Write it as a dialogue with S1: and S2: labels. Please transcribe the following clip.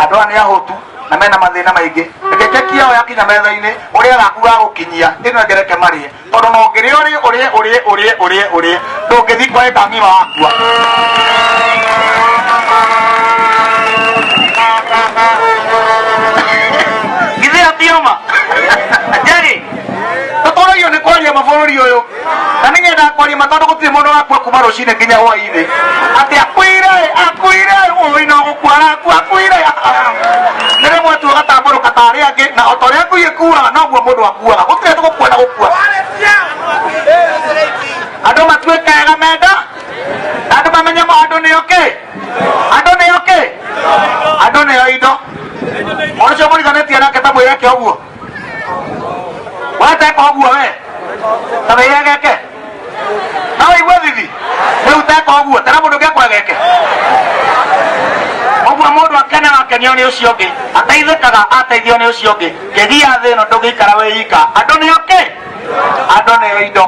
S1: Andũ aya nĩ ahũtu na mena mathĩna maingĩ. Reke keki yao yakinya metha-inĩ, ũrĩa gaku gagũkinyia ĩno ĩngĩ reke marĩe, tondũ no ũngĩrĩa ũrĩe ũrĩe ũrĩe ũrĩe ũrĩe ũrĩe, ndũngĩthiĩ kwa ĩka ng'ima wakua. Githĩ atioma Jerry, tũtũragio nĩ kwaria mabũrũri ũyũ, na nĩ nyendaga kwaria ma tondũ gũtirĩ mũndũ ũrakua kuma rũcinĩ nginya hwainĩ atĩ akuire akuire, ũi no gũkua arakua akuire. Nĩ rĩmwe tu agatambũrũka ta arĩa angĩ, na o ta ũrĩa ngui ĩkuaga noguo mũndũ akuaga. Gũtirĩ atĩ gũkua na gũkua. Andũ matuĩke ega menda, na andũ mamenye mo andũ nĩo kĩ, andũ nĩo kĩ, andũ nĩo indo. Mũndũ ũcio mũriganĩtie nake ta mwĩre eke ũguo, wateka ũguo we ta wĩre geke, no wĩigue thithi rĩu. Teka ũguo tena mũndũ ũngĩ akwegeke ũguo. Mũndũ akenaga akenio nĩ ũcio ũngĩ, ateithĩkaga ateithio nĩ ũcio ũngĩ. Kĩgia thĩ ĩno ndũngĩikara wĩ ika. Andũ nĩo kĩ, andũ nĩo indo.